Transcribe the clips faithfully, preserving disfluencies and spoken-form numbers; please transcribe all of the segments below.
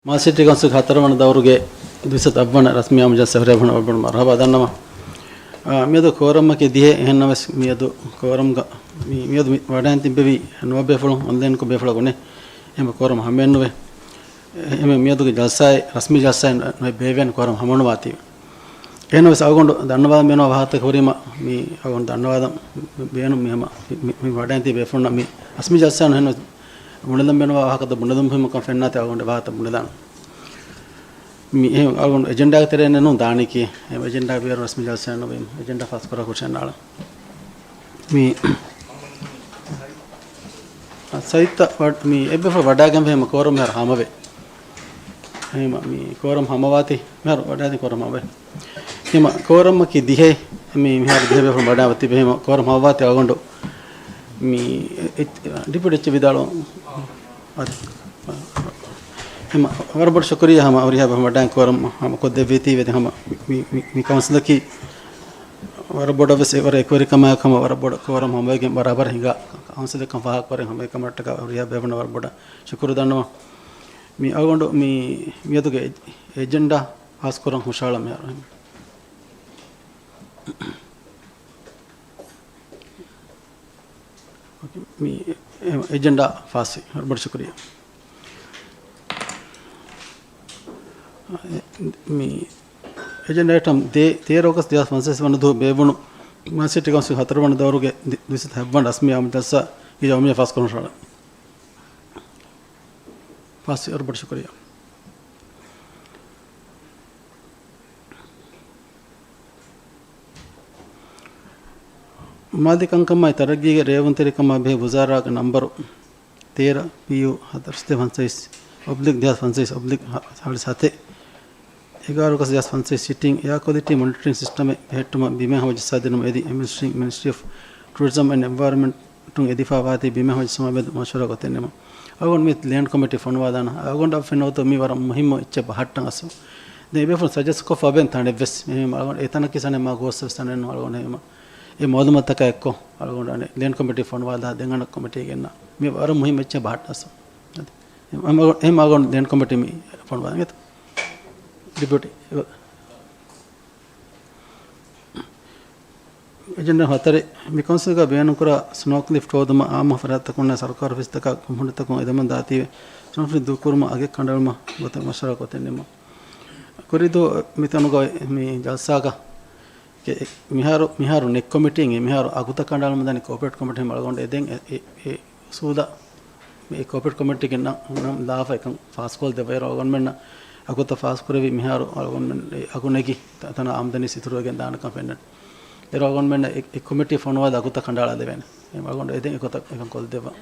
މާލެ ސިޓީ ކައުންސިލްގެ ހަތަރުވަނަ ދައުރުގެ ދުއިސައްތަ އަށްވަނަ ރަސްމީ އާއްމު ޖަލްސާއަށް ހުރިހާ ބޭފުޅުންނަށް ވަރަށް ބޮޑަށް މަރުހަބާ ދަންނަވަން. އާ، މިއަދު ކޯރަމަކީ ދިހަ، އެހެންނަމަވެސް މިއަދު ކޯރަމްގަ-، މި-، މިއަދު މި ވަޑައިގެން ތިއްބެވި ނުވަ ބޭފުޅުން އޮންލައިންކޮށް ބޭފުޅަކު ނެތް. އެހެން ކޯރަމް ހަމައެއްނުވޭ. އެ-، އެހެން މިއަދުގެ ޖަލްސާއެއް ރަސްމީ ޖަލްސާއެއް ނު-، ނުވެ ބޭއްވޭނެ ކޯރަމް ހަމަނުވާތީވެ. އެހެންނަމަވެސް އަޅުގަނޑު ދަންނަވާލަން ބޭނުންވާ ވާހަކަތަކެއް ހުރީމަ، މި އަޅުގަނޑު ދަންނަވާލަން ބޭނުން މި ހަމަ މި، މި، މި ވަޑައިގެން ތިބި ބޭފުޅުންނަށް މި ރަސްމީ ޖަލްސާއެއް ނުހެންނަމަވެސް ބުނެލަން ބޭނުންވާ ވާހަކަތައް ބުނެލުން މުހިއްމުކަން ފެންނާތީ އަޅުގަނޑު ވާހަކަ ބުނެލާނަން. މި އެހެން އަޅުގަނޑު އެޖެންޑާގެ ތެރެއިން ނޫން ދާނީކީ. އެ އެޖެންޑާ ބޭރު ރަސްމީ ޖަލްސާއެއް ނުވީމަ އެޖެންޑާ ފާސްކުރާ ކުރިއަށް އަންނާނަން. މި ސައްތަ ވަޑް-، މި އެއްބަފަ ވަޑައިގެން ހަމަ ކޯރަމް މިހާރު ހަމަވޭ. އެހެން މި ކޯރަމް ހަމަވާތީ، މިހާރު ވަޑައިގެން ކޯރަމް ހަމަވޭ. އެހެން ކޯރަމަކީ ދިހަ، މި މިހާރު ދިހަ ބޭފުޅުން ވަޑައިގަތީ ބެހޭ ކޯރަމް ހަމަވާތީ އަޅުގަނޑު. މި އެ-، ޑިޕުޓީ އެޗް ވިދާޅު. އާދެ. އެހެން ވަރަށް ބޮޑަށް ޝުކުރިއްޔާ ހަމަ ހުރިހާ ބޭފުޅުން ވަޑައިގެން ކޯރަމް ހަމަ ކޮށްދެއްވީތީ ވެ. ހަމަ މި، މި، މި ކައުންސިލަކީ ވަރަށް ބޮޑަށް ވެސް ވަރަށް އެކުވެރިކަމާއެކު ހަމަ ވަރަށް ބޮޑަށް ކޯރަމް ހަމަވެގެން ބަރާބަރަށް ހިނގާ ކައުންސިލެއްކަން ފާހަގަކުރެން ހަމަ އެކަމަށްޓަކާ ހުރިހާ ބޭފުޅުންނަށް ވަރަށް ބޮޑަށް ޝުކުރު ދަންނަވަން. މި އަޅުގަނޑު މި، މިއަދުގެ އެ-، އެޖެންޑާ ފާސްކުރަން ހުށަހަޅަން މިހާރު. މި އެ-، އެޖެންޑާ ފާސްވި. ވަރަށް ބޮޑަށް ޝުކުރިއްޔާ. މި އެޖެންޑާ އައިޓަމް ތޭރަ އޮގަސްޓް ދެހާސް ފަންސަވީސް ވަނަ ދުވަހު ބޭއްވުނު މާލެ ސިޓީ ކައުންސިލް ހަތަރުވަނަ ދައުރުގެ ދި-، ދުއިސައްތަ އަށްވަނަ ރަސްމީ އާއްމު ޖަލްސާގެ ޔައުމިއްޔާ ފާސްކުރަން ހުށަހަޅަން. ފާސްވި. ވަރަށް ބޮޑަށް ޝުކުރިއްޔާ. މާލީ ކަންކަމާއި ތަރައްގީގެ ރޭވުންތެރިކަމާ ބެހޭ ވުޒާރާގެ ނަންބަރު ތޭރަ، ޕީޔޫ ހަތަރުސަތޭކަ ފަންސަވީސް އޮބްލިކް ދެހާސް ފަންސަވީސް އޮބްލިކް ސާޅީސް ހަތެއް، އެގާރަ އޮގަސްޓް ދެހާސް ފަންސަވީސް ސިޓިން އެއާ ކޮލިޓީ މޮނިޓަރިން ސިސްޓަމެއް ބެހެއްޓުމަށް ބިމެއް ހަމަޖައްސާދިނުމަށް އެދި އެމިނިސްޓްރީ، މިނިސްޓްރީ އޮފް ޓޫރިޒަމް އެންޑް އެންވަޔަރަންމަންޓުން އެދިފާ ވާތީ ބިމެއް ހަމަޖައްސުމާ މެދު މަޝްވަރާ ގޮތެއް ނިމުން. އަޅުގަނޑު މި ލޭންޑް ކޮމިޓީ ފޮނުވާލާނަ. އަޅުގަނޑަށް ފެންނަ ގޮތަށް މީ ވަރަށް މުހިއްމު އެއްޗެއް ބަހައްޓަން އަސްލު. ދެން އެބޭފުޅުން ސަޖެސްޓް ކޮށްފަ އެބައިން ތަނެއްވެސް. އެހެން އަޅުގަނޑު އެތަނަކީ ސަނެ މާ ގޯސްވެސް ތަނެއް ނޫން އަޅުގަނޑު އެހެން. އެ މައުލޫމާތުތަކާ އެއްކޮށް އަޅުގަނޑު އަނެއް ލޭންޑް ކޮމިޓީ ފޮނުވާލާ ދެން އަނެއް ކޮމިޓީ ގެންނަ. މި ވަރަށް މުހިއްމު އެއްޗެއް ބަހައްޓަން އަސްލު. އެހެން އަޅުގަނޑު، އެހެން އަޅުގަނޑު ލޭންޑް ކޮމިޓީ މި ފޮނުވާލަން އެތަ؟ ޑިޕިއުޓީ. އެޖެންޑާ ހަތަރެއް، މި ކައުންސިލްގަ ބޭނުންކުރާ ސްނޯކްލިފްޓް ހޯދުމަށް އާއްމު ފަރާތްތަކުންނާ ސަރުކާރު އޮފީސްތަކާ ކުންފުނިތަކުން އެދެމުން ދާތީވެ، ސްނޯކްލިފްޓް ދޫކުރުމަށް އަގެއް ކަނޑައެޅުމަށް ގޮތެއް މަޝްވަރާ ކޮށްދެން ނިމުން. ކުރީދުވަހު މިތަނުގަ މި ޖަލްސާގަ މިހާރު، މިހާރު ނެތް ކޮމިޓީން މިހާރު އަގުތައް ކަނޑައަޅަމުން ދާނީ ކޯޕަރޭޓް ކޮމިޓީ އަޅުގަނޑު އެދެން އެ، އެ، އެ އުސޫލަށް މި ކޯޕަރޭޓް ކޮމިޓީގެ ނަ-، ނަން ލާފަ އެކަން ފާސްކޮށް ދެއްވަ. އޭރު އަޅުގަނޑުމެންނަށް އަގުތައް ފާސްކުރެވި މިހާރު އަޅުގަނޑުމެން އެ އަގު ނެގި ތަ-، ތަނަށް އާމްދަނީ ސިތުރުވެގެން ދާނެކަން ފެންނަނީ. އޭރު އަޅުގަނޑުމެންނަށް އެ، އެ ކޮމިޓީ ފޮނުވާލަ އަގުތައް ކަނޑައަޅާލެވޭނެ. އެ އަޅުގަނޑު އެދެން އެގޮތަށް އެކަން ކޮށްދެއްވަން.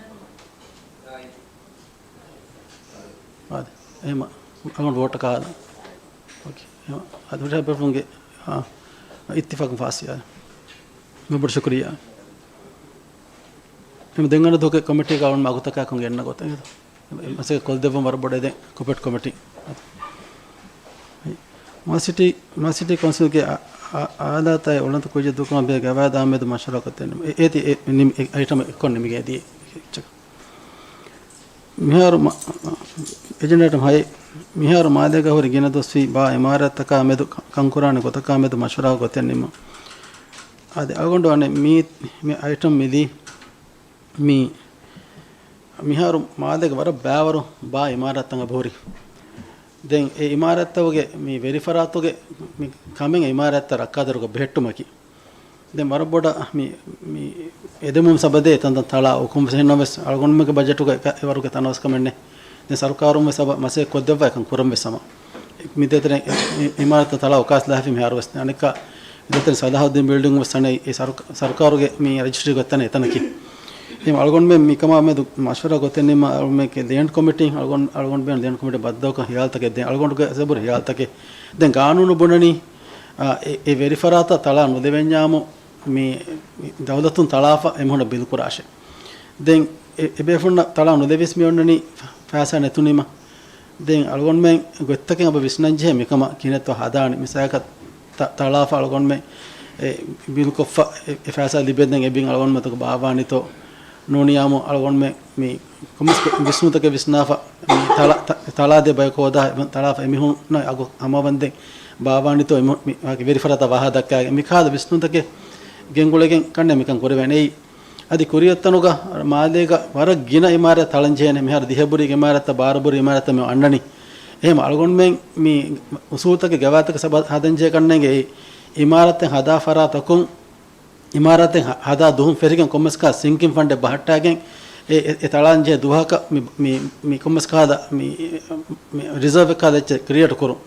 އާދެ. އެހެމަ އަޅުގަނޑު ވޯޓަކަށް ހާލަން. އޯކޭ. އެހެމަ އަދި ހުރިހާ ބޭފުޅުންގެ، އާ، އިއްތިފާޤުން ފާސްވި. އާދެ. ބޮޑު ޝުކުރިއްޔާ. އެމަ ދެން އަންނަ ދުވަހުގެ ކޮމިޓީގަ އަޅުގަނޑު އަގުތަކާ އެކަން ގެންނަ ގޮތަށް މަސައްކަތް ކޮށްދެއްވަން ވަރަށް ބޮޑަށް ދެން ކޯޕަރޭޓް ކޮމިޓީ. މާލެ ސިޓީ، މާލެ ސިޓީ ކައުންސިލްގެ އާ-، އާ-، އާލާތާއި އޮޅަނދު ކުއްޖެއް ދޫކުރުމަށް ބެހޭ ގަވާއިދާ މެދު މަޝްވަރާ ކޮށްދެން ނިމުން. އެ-، އޭތި އެ ނިމި-، އެ އައިޓަމް އެއްކޮށް ނިމިގެން ދިޔަ އެއްޗަކަށް. މިހާރު މަ-، އެޖެންޑާ އައިޓަމް ހައެއް، މިހާރު މާލޭގަ ހުރި ގިނަ ދުވަސްވީ ބާ އިމާރާތްތަކާ މެދު ކަ-، ކަންކުރާނެ ގޮތަކާ މެދު މަޝްވަރާ ގޮތެއް ނިމުން. އާދެ، އަޅުގަނޑު އަނެއް މީ، މި އައިޓަމް މިލީ، މި މިހާރު މާލޭގެ ވަރަށް ބައިވަރު ބާ އިމާރާތްތައް އެބަހުރި. ދެން އެ އިމާރާތްތަކުގެ މި ވެރިފަރާތުގެ މި ކަމެއް އިމާރާތްތައް ރައްކާތެރިކޮށް ބެހެއްޓުމަކީ. ދެން ވަރަށް ބޮޑަށް މި، މި އެދެމުން ސަބަބުން އެތަންތަން ތަޅާ އުކުން ވެސް އެހެންނަމަވެސް އަޅުގަނޑުމެންގެ ބަޖެޓުގަ އެކަ-، އެވަރުގެ ތަނަވަސްކަމެއް ނެތް. ދެން ސަރުކާރުން ވެސް ސަބަ-، މަސައްކަތް ކޮށްދެއްވާ އެކަން ކުރަން ވެސް ހަމަ. މި ދޭތެރެ އި-، އި-، އިމާރާތްތައް ތަޅާ އުކާސް ލާފި މިހާރު ވެސް. އަނެއްކާ ދޭތެރެ ސަލާހުއްދީން ބިލްޑިން ވެސް އަނެއް އެ ސަރު-، ސަރުކާރުގެ މި ރަޖިސްޓްރީ ގޮތްތަނެއް އެތަނަކީ. އެހެން އަޅުގަނޑުމެން މިކަމާ މެދު މަޝްވަރާ ގޮތެއް ނިމުން އަޅުގަނޑުމެންގެ ލޭންޑް ކޮމިޓީ، އަޅުގަނޑު، އަޅުގަނޑުމެން ލޭންޑް ކޮމިޓީ ބައްދަލުކޮށް ހިޔާލުތަކެއް ދޭން. އަޅުގަނޑުގެ ސަބުރު ހިޔާލުތަކެއް. ދެން ގާނޫނު ބުނަނީ، އާ، އެ، އެ ވެރިފަރާތަށް ތަޅާ ނުލެވެންޏާމު މި، މި ދައުލަތުން ތަޅާފަ އެމީހުންނަށް ބިލް ކުރާށޭ. ދެން އެ، އެބޭފުޅުންނަށް ތަޅާ ނުލެވިސް މި އޮންނަނީ ފަ-، ފައިސާ ނެތުނީމަ. ދެން އަޅުގަނޑުމެން ގޮތްތަކެއް އެބަ ވިސްނަންޖެހޭ މިކަމަށް ކިހިނެއްތޯ ހަދާނީ. މިސާލަކަށް ތަ-، ތަޅާފަ އަޅުގަނޑުމެން އެ ބިލް ކޮށްފަ އެ، އެ ފައިސާ ލިބޭ ދެން އެ ބިން އަޅުގަނޑުމެން މަތަކު ބާއްވާނީތޯ. ނޫނީ އާއްމު އަޅުގަނޑުމެން މި ކޮންމެސް ވިސްނުންތަކެއް ވިސްނާފަ، މި ތަޅާ-، ތަ-، ތަޅާދޭ ބަޔަކު ހޯދާ ތަޅާފަ އެމީހުންނަށް އަގު ހަމަވަންދެން ބާވާނީތޯ އެމީހުން މި ވާގި ވެރިފަރާތަށް ވާހާ ދައްކާގެން މިކަހަލަ ވިސްނުންތަކެއް ގެންގުޅެގެން ކަންނޭނގެ މިކަން ކުރެވޭނެ. އެއީ އަދި ކުރިއަށް އޮތްތަނުގަ މާލޭގަ ވަރަށް ގިނަ އިމާރާތް ތަޅަންޖެހޭނެ. މިހާރު ދިހަ ބުރީގެ އިމާރާތްތައް ބާރަ ބުރީ އިމާރާތްތައް މި އަންނަނީ. އެހެން އަޅުގަނޑުމެން މި އުސޫލުތަކެއް ގަވާއިދުތަކެއް ހަދަންޖެހޭ ކަންނޭނގެ އެއީ އިމާރާތެއް ހަދާ ފަރާތަކުން އިމާރާތެއް ހަ-، ހަދާ ދުވަހުން ފެށިގެން ކޮންމެސް ކަހަލަ ސިންކިން ފަންޑެއް ބަހައްޓާގެން އެ، އެ، އެ ތަޅާން ޖެހޭ ދުވަހަކަށް މި، މި، މި ކޮންމެސް ކަހަލަ މި، މި ރިޒާވެއް ކަހަލަ އެއްޗެއް ކްރިއޭޓް ކުރުން.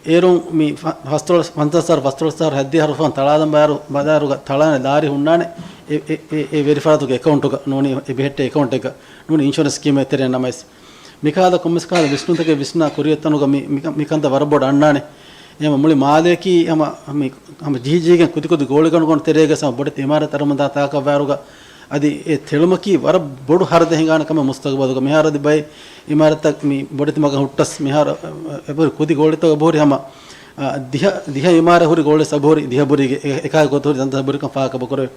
އޭރުން މި ފަ-، ފަސްދޮޅަސް، ފަންސާސް ހަޒާރު، ފަސްދޮޅަސް ހަޒާރު ހައްދިހަ ހަރުފަން ތަޅާލަން ބާރު، ބަދާރުގަ ތަޅާނެ ލާރި ހުންނާނެ އެ، އެ، އެ، އެ ވެރިފަރާތުގެ އެކައުންޓުގަ ނޫނީ އެ ބެހެއްޓޭ އެކައުންޓެއްގަ ނޫނީ އިންޝުރެންސް ސްކީމެއް ތެރެއިން ނަމަވެސް. މިކަހަލަ ކޮންމެސް ކަހަލަ ވިސްނުންތަކެއް ވިސްނާ ކުރިއަށް އޮތްތަނުގަ މި، މި ކަ-، މި ކަންތައް ވަރަށް ބޮޑަށް އަންނާނެ. އެހެން މުޅި މާލެއަކީ ހަމަ، މި، ހަމަ ޖިހި ޖިހިގެން ކުދި ކުދި ގޯޅިގަނޑުގަނޑު ތެރޭގަ ހަމަ ބޮޑެތި އިމާރާތް އަރަމުންދާ ތާކަށްވާއިރުގަ އަދި އެ ތެޅުމަކީ ވަރަށް ބޮޑު ހަރަދެއް ހިނގާނެ ކަމެއް މުސްތަގުބަލުގަ. މިހާރު އަދި ބައެއް އިމާރާތްތައް މި ބޮޑެތި މަގަށް ހުއްޓަސް މިހާރު އެބަހުރި ކުދި ގޯޅިތައް އެބަހުރި ހަމަ، އަ، ދިހަ، ދިހަ އިމާރާތް ހުރި ގޯޅި އެބަހުރި ދިހަ ބުރީގެ އެ-، އެކާ ގޮތަށް ހުރި ތަންތަން އެބަހުރިކަން ފާހަގަ ކުރެވޭ.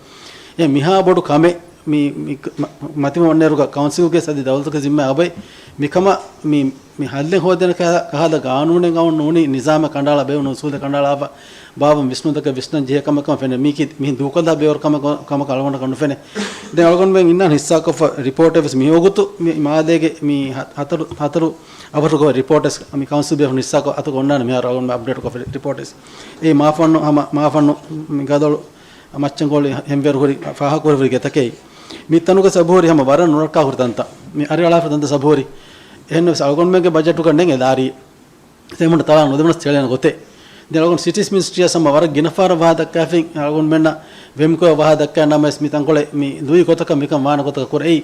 އެ މިހާ ބޮޑު ކަމެއް މި، މި މަ-، މަތިވެ އޮންނައިރުގަ ކައުންސިލްގެ އަދި ދައުލަތުގެ ޒިންމާ އަބައި މިކަމަށް މި، މި ހައްލެއް ހޯދޭނެ ކަ-، ކަހަލަ ގާނޫނެއް އައުން ނޫނީ ނިޒާމެއް ކަނޑައަޅާ ބޭއްވުނު އުސޫލެއް ކަނޑައަޅާފަ ބާވަން ވިސްނުންތަކެއް ވިސްނަން ޖެހޭ ކަމެއް ކަމަށް ފެނޭ. މީކީ މިހެން ދޫކޮށްލާ ބޭއްވާ ކަމެއް ކަ-، ކަމަކަށް އަޅުގަނޑަކަށް ނުފެނޭ. ދެން އަޅުގަނޑުމެން އިންނާނެ ހިއްސާކޮށްފަ ރިޕޯޓެއް ވެސް މި ވަގުތު މި މާލޭގެ މި ހަ-، ހަތަރު، ހަތަރު އަވަށުގެ ރިޕޯޓެއް މި ކައުންސިލް ބޭފުޅުން ހިއްސާކޮށް އަތުގަ އޮންނާނެ މިހާރު އަޅުގަނޑުމެން އަޕްޑޭޓް ކޮށްފަ ރިޕޯޓެއް. އެއީ މާފަންނު ހަމަ، މާފަންނު މި ގަދައަޅު މައްޗަންކޮޅި ހެންވޭރު ހުރި ފާހަގަކުރެވި ގެތަކެއް. މި ތަނުގަ ސަބުހުރި ހަމަ ވަރަށް ނުރައްކާ ހުރި ތަންތަން. މި އަރިއަޅާފަ ތަންތަން ސަބުހުރި. އެހެންނަމަވެސް އަޅުގަނޑުމެންގެ ބަޖެޓުގަ ނެތް އެ ލާރި ތެމުން ތަޅާ ނުދެވުނަސް ތެޅޭނެ ގޮތެއް. ދެން އަޅުގަނޑު ސިޓީސް މިނިސްޓްރީއަށް ހަމަ ވަރަށް ގިނަ ފަހަރަށް ވާހަކަ ދައްކާފިން އަޅުގަނޑުމެންނަށް ވެމްކޯއަށް ވާހަކަ ދައްކާ ނަމަވެސް މި ތަންކޮޅެއް މި ދުވި ގޮތަކަށް މިކަން ވާނެ ގޮތަކަށް ކުރެއްވި.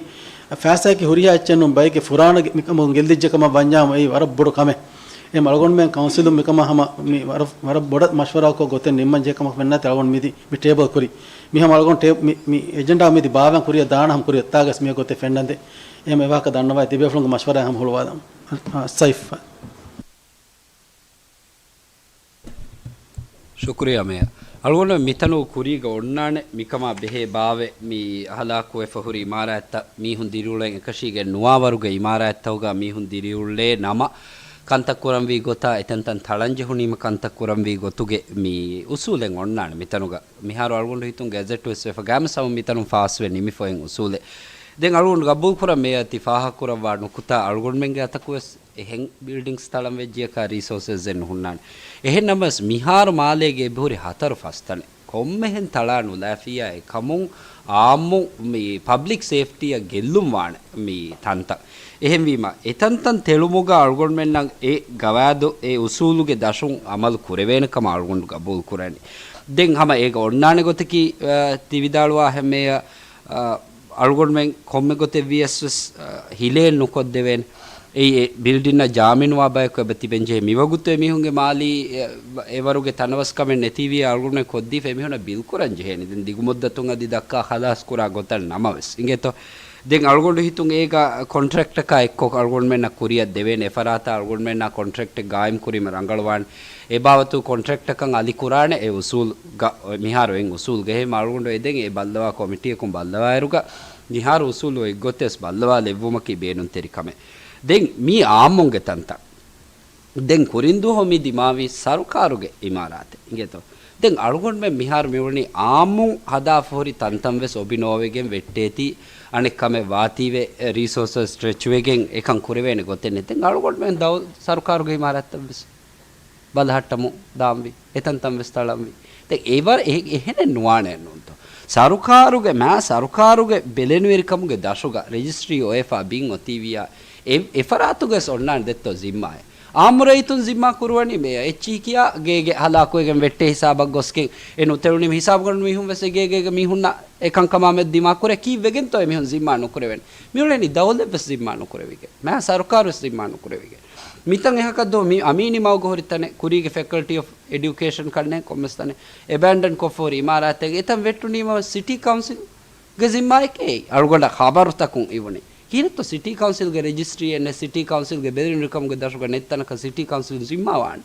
ފައިސާއަކީ ހުރިހާ އެއްޗެއް ނޫން ބައެއްގެ ފުރާނަ މިކަމުން ގެއްލިއްޖެ ކަމަށް ވަންޏާމު އެއީ ވަރަށް ބޮޑު ކަމެއް. އެހެން އަޅުގަނޑުމެން ކައުންސިލުން މިކަމަށް ހަމަ މި ވަރަށް، ވަރަށް ބޮޑަށް މަޝްވަރާކޮށް ގޮތެއް ނިންމަން ޖެހޭ ކަމަށް ފެންނާތީ އަޅުގަނޑު މިދި މި ޓޭބަލް ކުރި. މި ހަމަ އަޅުގަނޑު ޓޭ-، މި، މި އެޖެންޑާ މިދި ބާވަން ކުރިއަށް ދާނަ ހަމަ ކުރިއަށް އޮތާގަސް މި ގޮތެއް ފެންނަންދެން. އެހެން އެ ވާހަކަ ދަންނަވާ ތިބޭފުޅުންގެ މަޝްވަރާ ހަމަ ހުޅުވާލަން. ސައިފް. ޝުކުރިއްޔާ މޭޔަރ. އަޅުގަނޑު މިތަނު ކުރީގަ އޮންނާނެ މިކަމާ ބެހޭ ބާވެ މި ހަލާކުވެފަ ހުރި އިމާރާތްތައް މީހުން ދިރިއުޅެން އެކަށީގެން ނުވާ ވަރުގެ އިމާރާތްތަކުގަ މީހުން ދިރިއުޅޭ ނަމަ ކަންތައް ކުރަންވީ ގޮތާ އެތަންތަން ތަޅަންޖެހުނީމަ ކަންތައް ކުރަންވީ ގޮތުގެ މި އުސޫލެއް އޮންނާނެ މިތަނުގަ. މިހާރު އަޅުގަނޑު ހިތުން ގެޒެޓް ވެސް ވެފަ ގާމިސް ހަމަ މިތަނުން ފާސްވެ ނިމިފައި އުސޫލެއް. ދެން އަޅުގަނޑު ގަބޫލު ކުރަން މޭޔަރ ތި ފާހަގަކުރައްވާ ނުކުތާ އަޅުގަނޑުމެންގެ އަތަކު ވެސް އެހެން ބިލްޑިންގްސް ތަޅަން ވެއްޖިޔަކާ ރީސޯސަސް އެއް ނުހުންނާނެ. އެހެން ނަމަވެސް މިހާރު މާލޭގެ އެބަހުރި ހަތަރު ފަސް ތަނެއް ކޮންމެހެން ތަޅާ ނުލާފިއްޔާ އެކަމުން އާއްމު މި ޕަބްލިކް ސޭފްޓީއަށް ގެއްލުން ވާނެ މި ތަންތަން. އެހެންވީމަ، އެތަންތަން ތެޅުމުގަ އަޅުގަނޑުމެންނަށް އެ ގަވާއިދު، އެ އުސޫލުގެ ދަށުން އަމަލު ކުރެވޭނެ ކަމަށް އަޅުގަނޑު ގަބޫލު ކުރަނީ. ދެން ހަމަ އޭގަ އޮންނާނެ ގޮތަކީ، އަ، ތި ވިދާޅުވާ ހެން މޭޔަރ، އަ، އަޅުގަނޑުމެން ކޮންމެ ގޮތެއް ވިޔަސް ވެސް، އަ، ހިލޭއް ނުކޮށްދެވޭނެ. އެއީ އެ ބިލްޑިންއަށް ޖާމިނުވާ ބަޔަކު އެބަ ތިބެންޖެހޭ. މިވަގުތު އެމީހުންގެ މާލީ، އެ، އެވަރުގެ ތަނަވަސްކަމެއް ނެތީވިއްޔާ އަޅުގަނޑުމެން ކޮށްދީފަ އެމީހުންނަށް ބިލް ކުރަން ޖެހޭނެ. ދެން ދިގުމުއްދަތުން އަދި ދައްކާ ޚަލާސް ކުރާ ގޮތަށް ނަމަވެސް. އިނގޭތޯ؟ ދެން އަޅުގަނޑު ހިތުން އޭގަ ކޮންޓްރެކްޓަކާ އެއްކޮށް އަޅުގަނޑުމެންނަށް ކުރިއަށް ދެވޭނެ. އެފަރާތަށް އަޅުގަނޑުމެންނާ ކޮންޓްރެކްޓެއް ގާއިމް ކުރީމަ ރަނގަޅުވާނެ. އެބާވަތު ކޮންޓްރެކްޓަކަށް އަލި ކުރާނެ އެ އުސޫލްގަ، މިހާރު އެއް އުސޫލްގަ. އެހެން އަޅުގަނޑު އެދެން އެ ބައްލަވާ ކޮމިޓީއަކުން ބައްލަވާއިރުގަ މިހާރު އުސޫލު އެއްގޮތެއް ވެސް ބައްލަވާލެއްވުމަކީ ބޭނުންތެރި ކަމެއް. ދެން މީ އާއްމުންގެ ތަންތަން. ދެން ކުރިން ދުވަހު މި ދިމާވީ ސަރުކާރުގެ އިމާރާތެއް. އިނގޭތޯ؟ ދެން އަޅުގަނޑުމެން މިހާރު މިވަނީ އާއްމުން ހަދާފަ ހުރި ތަންތަން ވެސް އޮބި ނޯވެގެން ވެއްޓޭތީ އަނެއް ކަމެއް ވާތީވެ، ރީސޯސަސް ސްޓްރެޗް ވެގެން އެކަން ކުރެވޭނެ ގޮތެއް ނެތް. ދެން އަޅުގަނޑުމެން ދައު-، ސަރުކާރުގެ އިމާރާތްތައް ވެސް ބަލަހައްޓަމުން ދާންވީ. އެތަންތަން ވެސް ތަޅަންވީ. ދެން އެވަރ-، އެ-، އެހެނެއް ނުވާނެ ނޫންތޯ. ސަރުކާރުގެ، މާ ސަރުކާރުގެ ބެލެނިވެރިކަމުގެ ދަށުގަ ރެޖިސްޓްރީ އޮވެފަ ބިން އޮތީވިއްޔާ އެ-، އެފަރާތުގަ ވެސް އޮންނާނެ ދެއްތޯ ޒިންމާއެއް. އާއްމު ރައްޔިތުން ޒިންމާ ކުރުވަނީ މޭޔަރ އެއްޗިހި ކިޔާ ގޭގެ ހަލާކުވެގެން ވެއްޓޭ ހިސާބަށް ގޮސްގެން އެ ނުތެޅުނީމަ ހިސާބުގަނޑު މީހުން ވެސް އެ ގޭގޭގެ މީހުންނަށް އެ ކަންކަމާ މެދު ދިމާ ކުރޭ. ކީއްވެގެންތޯ އެމީހުން ޒިންމާ ނުކުރެވެނީ؟ މިއުޅެނީ ދައުލަތް ވެސް ޒިންމާ ނުކުރެވިގެން. މާ ސަރުކާރު ވެސް ޒިންމާ ނުކުރެވިގެން. މިތަން އެހަކަށް ދޯ މި އަމީނި މަގުގަ ހުރި ތަނެއް ކުރީގެ ފެކަލްޓީ އޮފް އެޑިއުކޭޝަން ކަންނޭނގެ ކޮންމެސް ތަނެއް އެބޭންޑަން ކޮށްފަ ހުރި އިމާރާތެއް. އެތަން ވެއްޓުނީމަ ސިޓީ ކައުންސިލް ގެ ޒިންމާއެކޭ. އަޅުގަނޑަށް ޚަބަރުތަކުން އިވުނީ. ކިހިނެއްތޯ ސިޓީ ކައުންސިލްގެ ރެޖިސްޓްރީއެއް ނެތް، ސިޓީ ކައުންސިލްގެ ބެލެނިވެރިކަމުގެ ދަށުގަ ނެތް ތަނަކަށް ސިޓީ ކައުންސިލް ޒިންމާ ވާނީ.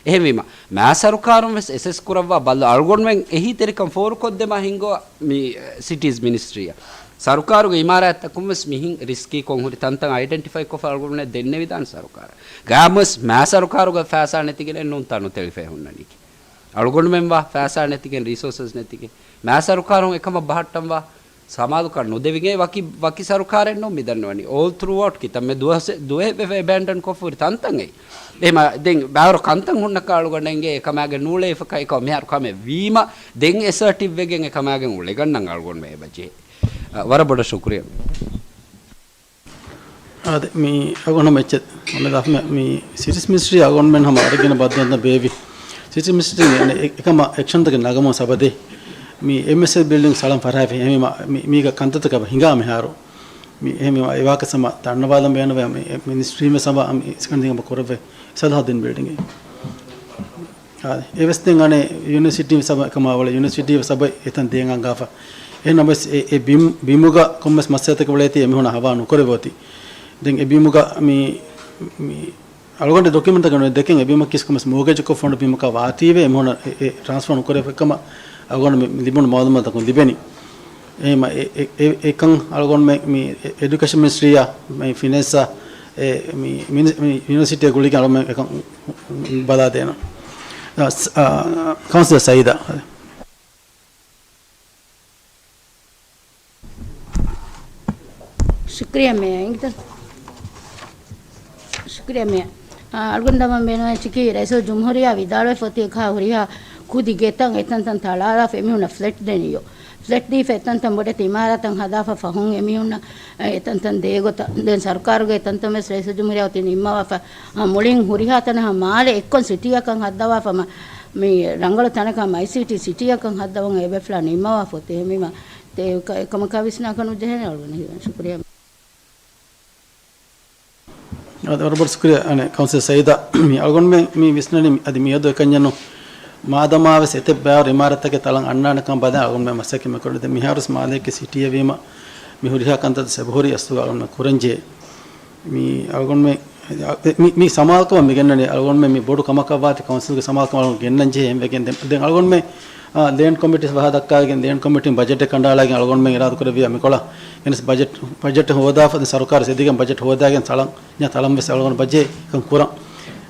އެހެންވީމަ، މާ ސަރުކާރުން ވެސް އެސެސް ކުރައްވާ ބައްލަ އަޅުގަނޑުމެން އެހީތެރިކަން ފޯރުކޮށްދެމާ ހިންގުވާ މި، އެ، ސިޓީޒް މިނިސްޓްރީއަށް. ސަރުކާރުގެ އިމާރާތްތަކުން ވެސް މިހިން ރިސްކީ ކޮން ހުރި ތަންތަން އައިޑެންޓިފައި ކޮށްފަ އަޅުގަނޑުމެންނަށް ދެންނެވިދާނެ ސަރުކާރަށް. ގާމުސް މާ ސަރުކާރުގެ ފައިސާ ނެތިގެނެއް ނޫން ތަނު ތެޅިފައި ހުންނަނީކީ. އަޅުގަނޑުމެން ވާ ފައިސާ ނެތިގެން، ރީސޯސަސް ނެތިގެން، މާ ސަރުކާރުން އެކަމަށް ބަހައްޓަން ވާ ސަމާލުކަން ނުދެވިގެން ވަކި، ވަކި ސަރުކާރެއް ނޫން މި ދަންނަވަނީ. އޯލް ތްރޫއައުޓް ކިތަންމެ ދުވަސް، ދުވަހެއް ވެފަ އެބޭންޑަން ކޮށްފަ ހުރި ތަންތަން އެއީ. އެހެމަ ދެން ބާރު ކަންތަން ހުންނަކަށް އަޅުގަނޑެންގެ އެކަމާގެ ނޫޅޭ އެފަކަ އެކަ މިހާރު ކަމެއް ވީމަ ދެން އެސަރޓިވް ވެގެން އެކަމާގެން އުޅެގަންނަން އަޅުގަނޑުމެ އެބަޖެހޭ. އަ، ވަރަށް ބޮޑަށް ޝުކުރިއްޔާ. އާދެ، މި އަގޮން ހަމަ އެއްޗެއް އޮންނަ ދާފަ މި، މި ސިޓީސް މިނިސްޓްރީ އަގޮންމެން ހަމަ އަރިގެން ބައްދަލުތައް ބޭވި. ސިޓީސް މިނިސްޓްރީ އެ، އެ، އެކަމަ އެކްޝަންތަކެއް ނަގަމުން ސަބަދޭ. މި އެމްއެސްއެ ބިލްޑިން ސަޅަން ފަރާފި އެހެމަ މި، މީގަ ކަންތައްތަކަށް ހިނގާ މިހާރު. މި އެހެމަ އެވާކަ ސަމަ ދަންނަވާލަން ބޭނުވޭ މި، މި މިނިސްޓްރީމެ ސަބަ މި ސަކަން ދިނގަ ކުރެވޭ ސަލާހައްދިން ބިލްޑިންގެ. އާ، އެވެސް ދެން އަނެއް ޔުނިވަރސިޓީ ސަބަ ކަމާ އޮޅެ ޔުނިވަރސިޓީ ސަބަ އެތަން ދޭން އަންގާފަ. އެހެންނަމަވެސް އެ، އެ ބިމް، ބިމުގަ ކޮންމެސް މައްސަލަތަކެއް އުޅޭތީ އެމީހުނަށް ހަވާ ނުކުރެވޭތީ. ދެން އެ ބިމުގަ މި، މި އަޅުގަނޑު ޑޮކިއުމެންޓްތަކަށް ދެކެން އެ ބިމަކީ ކޮންމެސް މޯގޭޖަކޮށް ފޮނު ބިމަކަށް ވާތީވެ އެމީހުނަށް އެ، އެ ޓްރާންސްފާ ނުކުރެވޭ ކަމަށް އަޅުގަނޑު މި ލިބުނު މައުލޫމާތުތަކުން ލިބެނީ. އެހެމަ އެ، އެ، އެ، އެކަން އަޅުގަނޑުމެ މި އެ، އެޑިއުކޭޝަން މިނިސްޓްރީއާ، މި ފިނޭންސާ، އެ، މި، މި، މި ޔުނިވަރސިޓީ ގުޅިގެން އަޅުގަނޑުމެ އެކަން ބަލާދޭނަން. އަ، ސް-، އަ، ކައުންސިލަރ ސައީދާ. ޝުކްރިޔާ މޭޔަރ. އިނގިތަ؟ ޝުކްރިޔާ މޭޔަރ. އާ، އަޅުގަނޑު ދަމަން ބޭނުން އެއްޗަކީ ރައީސުލްޖުމްހޫރިއްޔާ ވިދާޅުވެފަ އޮތީ އެކާ ހުރިހާ ކުދި ގެތައް އެތަންތަން ތަޅާލާފަ އެމީހުންނަށް ފްލެޓް ދެނިއްޔޯ. ފްލެޓް ދީފަ އެތަންތަން ބޮޑެތި އިމާރާތަށް ހަދާފަ ފަހުން އެމީހުންނަށް އެތަންތަން ދޭގޮތަށް ދެން ސަރުކާރުގެ އެތަންތަން ވެސް ރައީސުލްޖުމްހޫރިއްޔާ އޮތީ ނިންމަވާފަ. އާ، މުޅިން ހުރިހާ ތަނަކަށް މާލެ އެއްކޮން ސިޓީއަކަށް ހައްދަވާފަ މި ރަނގަޅު ތަނަކަށް އައިސީޓީ ސިޓީއަކަށް ހައްދަވަން އެބޭފުޅާ ނިންމަވާފަ އޮތީ. އެހެންވީމަ އެކަމަކާ ވިސްނާކަށް ނުޖެހޭނެ އަޅުގަނޑަށް ހީވަނީ. ޝުކުރިޔާ. އަދި ވަރަށް ބޮޑު ޝުކުރިޔާ އަނެއް ކައުންސިލަރ ސައީދާ. މި އަޅުގަނޑުމެން މި ވިސްނަނީ އަދި މިއަދު އެކަންޏެއް ނޫން. މާދަމާ ވެސް އެތައް ބައިވަރު އިމާރާތްތަކެއް ތަޅަން އަންނާނެ ކަމަށް ބަލާ އަޅުގަނޑުމެން މަސައްކަތް މި ކުރަނީ. ދެން މިހާރު ވެސް މާލޭގެ ސިޓީއެއް ވީމަ މި ހުރިހާ ކަންތައް ސަބަހުރި އަސްލުގަ އަޅުގަނޑުމެން ކުރަންޖެހޭ. މި އަޅުގަނޑުމެން މި، މި ސަމާލުކަމަށް މި ގެންނަނީ އަޅުގަނޑުމެން މި ބޮޑު ކަމަކަށް ވާތީ ކައުންސިލްގެ ސަމާލުކަމަށް އަޅުގަނޑު ގެންނަން ޖެހޭ އެހެން ވެގެން ދެން، ދެން އަޅުގަނޑުމެން، އާ، ލޭންޑް ކޮމިޓީ ފަހަ ދައްކާގެން ލޭންޑް ކޮމިޓީން ބަޖެޓެއް ކަނޑައަޅާގެން އަޅުގަނޑުމެން އިރާދަ ކުރެއްވިޔާ މިކޮޅަށް ގެނެސް ބަޖެޓް، ބަޖެޓް ހޯދާފަ ދެން ސަރުކާރަށް އެދިގެން ބަޖެޓް ހޯދާގެން ތަޅަން، ތަޅަން ވެސް އަޅުގަނޑު ބަޖެހޭ ކަން ކުރަން.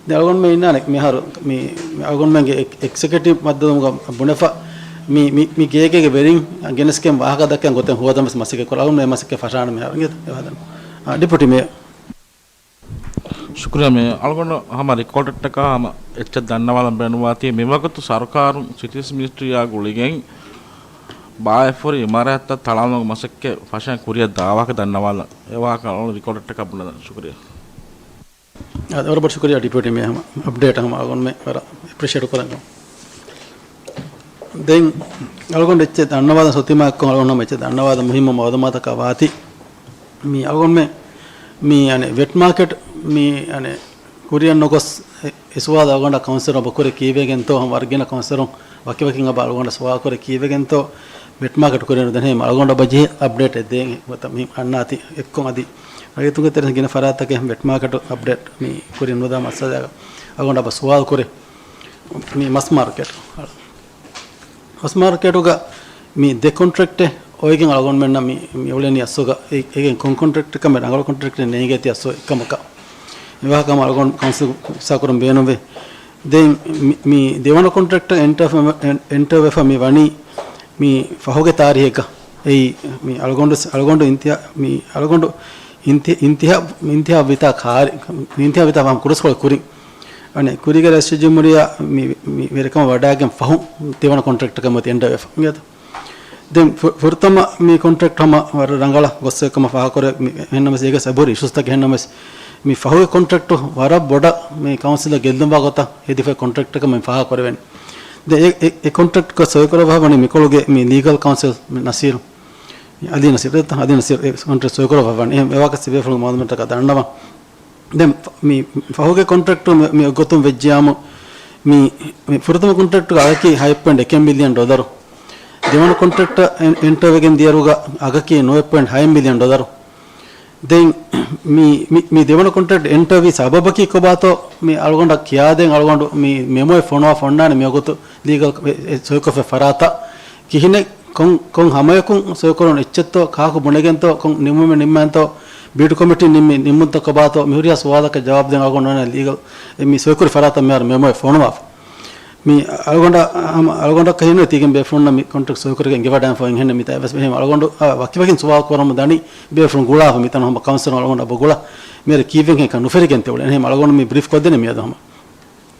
ދެން އަޅުގަނޑުމެން އިންނާނެ މިހާރު މި، މި އަޅުގަނޑުމެންގެ އެކް، އެކްޒެކެޓިވް މައްދަމުގަ ބުނެފަ މި، މި، މި ގޭގޭގެ ވެރިން ގެނެސްގެން ވާހަކަ ދައްކަން ގޮތެއް ހޯދަން ވެސް މަސައްކަތް ކުރަން. އަޅުގަނޑުމެން މަސައްކަތް ފަށާނަން މިހާރު. އިނގޭތަ؟ އެވާދަން. އާ، ޑެޕިއުޓީ މޭޔަރ. ޝުކުރިޔާ މޭޔަރ. އަޅުގަނޑު ހަމަ ރިކޯޑަށްޓަކާ ހަމަ އެއްޗެއް ދަންނަވާލަން ބޭނުންވާތީ، މިވަގުތު ސަރުކާރުން ސިޓީސް މިނިސްޓްރީއާ ގުޅިގެން ބާއެއްފުރި އިމާރާތްތައް ތަޅާލުމުގެ މަސައްކަތް ފަށަން ކުރިއަށް ދާވާކަށް ދަންނަވާލަން. އެ ވާހަކަ އަޅުގަނޑު ރިކޯޑަށްޓަކާ ބުނެދަން. ޝުކުރިޔާ. އާ، ވަރަށް ބޮޑު ޝުކުރިޔާ ޑެޕިއުޓީ މޭޔަރ ހަމަ އަޕްޑޭޓް ހަމަ އަޅުގަނޑުމެން ވަރަށް އެޕްރިޝިއޭޓް ކުރަން. ދެން އަޅުގަނޑު އެއްޗެއް ދަންނަވާލަން ސޮތީމާ އެއްކޮށް އަޅުގަނޑު ހަމަ އެއްޗެއް ދަންނަވާލަން މުހިއްމު މައުލޫމާތަކާ ވާތީ. މި އަޅުގަނޑުމެން މި އަނެއް ވެޓް މާކެޓް މި އަނެއް ކުރިއަށް ނުގޮސް އެ، އެ ސުވާލު އަޅުގަނޑަށް ކައުންސިލަރު އެބަ ކުރޭ ކީއްވެގެންތޯ ހަމަ ވަރަށް ގިނަ ކައުންސިލަރުން ވަކިވަކިން އެބަ އަޅުގަނޑަށް ސުވާލު ކުރޭ ކީއްވެގެންތޯ ވެޓް މާކެޓް ކުރިއަށް ނުދަނީ ހަމަ އަޅުގަނޑަށް އެބަ ޖެހޭ އަޕްޑޭޓެއް ދޭން ގޮތަށް މި އަންނާތީ އެއްކޮށް އަދި ރައްޔިތުންގެ ތެރެއިން ގިނަ ފަރާތްތަކެއް ވެޓް މާކެޓް އަޕްޑޭޓް މި ކުރިއަށް ނުދާ މައްސަލައަކަށް އަޅުގަނޑަށް އެބަ ސުވާލު ކުރޭ. މި މަސް މާރުކެޓް. މަސް މާރުކެޓުގަ މި ދެ ކޮންޓްރެކްޓެއް އޮވެގެން އަޅުގަނޑުމެންނަށް މި، މި އުޅެނީ އަސްލުގަ އެ، އެގެން ކޮން ކޮންޓްރެކްޓަކަށް މި ރަނގަޅު ކޮންޓްރެކްޓެއް ނޭނގޭތީ އަސްލު އެއްކަމަކަށް. އެވާހަކަ ހަމަ އަޅުގަނޑު ކައުންސިލް ހިއްސާކުރަން ބޭނުންވޭ. ދެން މި، މި ދެވަނަ ކޮންޓްރެކްޓަށް އެންޓަރ، އެން، އެންޓަރ ވެފަ މި ވަނީ މި ފަހުގެ ތާރީހެއްގަ. އެއީ މި އަޅުގަނޑު، އަޅުގަނޑު އިންތިހާ، މި އަޅުގަނޑު އިންތި، އިންތިހާ، އިންތިހާ ވިތާ ކާރި، އިންތިހާ ވިތާ ވާހަކަ ކުރުސްކޮޅު ކުރިން. އަނެއް ކުރީގެ ރައީސުލްޖުމްހޫރިއްޔާ މި، މި ވެރިކަމަށް ވަޑައިގެން ފަހު ދެވަނަ ކޮންޓްރެކްޓަކަށް މަތި އެންޑަރ ވެފަ. އިނގޭތަ؟ ދެން ފު، ފުރަތަމަ މި ކޮންޓްރެކްޓް ހަމަ ވަރަށް ރަނގަޅަށް ގޮއްސަ ކަމަށް ފާހަގަކުރޭ. މި އެހެންނަމަވެސް އޭގެ ސަބުރި އިޝޫސްތަކެއް އެހެންނަމަވެސް މި ފަހުގެ ކޮންޓްރެކްޓް ވަރަށް ބޮޑަށް މި ކައުންސިލަށް ގެއްލުންވާ ގޮތަށް ހެދިފައި ކޮންޓްރެކްޓަކަށް މި ފާހަގަކުރެވެން. ދެ އެ، އެ، އެ ކޮންޓްރެކްޓް ސޮއިކުރައްވާ ވަނީ މިކޮޅުގެ މި ލީގަލް ކައުންސިލް މި ނަސީރު. އަލީ ނަސީރު، އަލީ ނަސީރު އެ ކޮންޓްރެކްޓް ސޮއިކުރައްވާ ވަނީ. އެ، އެވާކަސް ބޭފުޅުން މައުލޫމާތަކަށް ދަންނަވަން. ދެން ފަ، މި ފަހުގެ ކޮންޓްރެކްޓު މި، މި އޮއްގޮތުން ވެއްޖިޔާމު، މި، މި ފުރަތަމަ ކޮންޓްރެކްޓުގަ އަގަކީ ހަތް ޕޮއިންޓް އެކެއް މިލިއަން ޑޮލަރު. ދެވަނަ ކޮންޓްރެކްޓަށް އެން، އެންޓަރ ވެގެން ދިޔައިރުގަ އަގަކީ ނުވަ ޕޮއިންޓް ހަތް މިލިއަން ޑޮލަރު. ދެން މި، މި، މި ދެވަނަ ކޮންޓްރެކްޓް އެންޓަރ ވި ސަބަބަކީ ކޮބާތޯ މި އަޅުގަނޑަށް ކިޔާދޭން އަޅުގަނޑު މި މެމޯއެއް ފޮނުވާ ފޮންނާނެ މިވަގުތު ލީގަލް އެ، އެ ސޮއިކޮށްފަ ފަރާތަށް ކިހިނެއް ކޮން، ކޮން ހަމަޔަކުން ސޮއިކުރަން އެއްޗެއްތޯ، ކާކު ބުނެގެންތޯ، ކޮން ނިންމުމެއް ނިންމާންތޯ، ބީޓު ކޮމިޓީ ނިންމި ނިންމުންތައް ކޮބާތޯ، މި ހުރިހާ ސުވާލަކަށް ޖަވާބު ދޭން އަޅުގަނޑު އޮންނާނެ ލީގަލް މި ސޮއިކުރި ފަރާތަށް މިހާރު މެމޯއެއް ފޮނުވާފަ. މި އަޅުގަނޑަށް ހަމަ އަޅުގަނޑަކަށް ހިންނަ ތީގެން ބޭފުޅުންނަށް މި ކޮންޓްރެކްޓް ސޮއިކުރިގެން އެނގިވަޑައިފަ އެހެން މިތާ އެވެސް އެހެން އަޅުގަނޑު ވަކިވަކިން ސުވާލު ކުރަމުން ދަނީ ބޭފުޅުން ގުޅާފަ މިތަނު ހަމަ ކައުންސިލުން އަޅުގަނޑު އަބަ ގުޅާ މިއަރަ ކީއްވެން ކަން ނުފެރިގެން ތެ އުޅެން. އެހެން އަޅުގަނޑު މި ބްރީފް ކޮށްދޭނެ މިއަދު ހަމަ.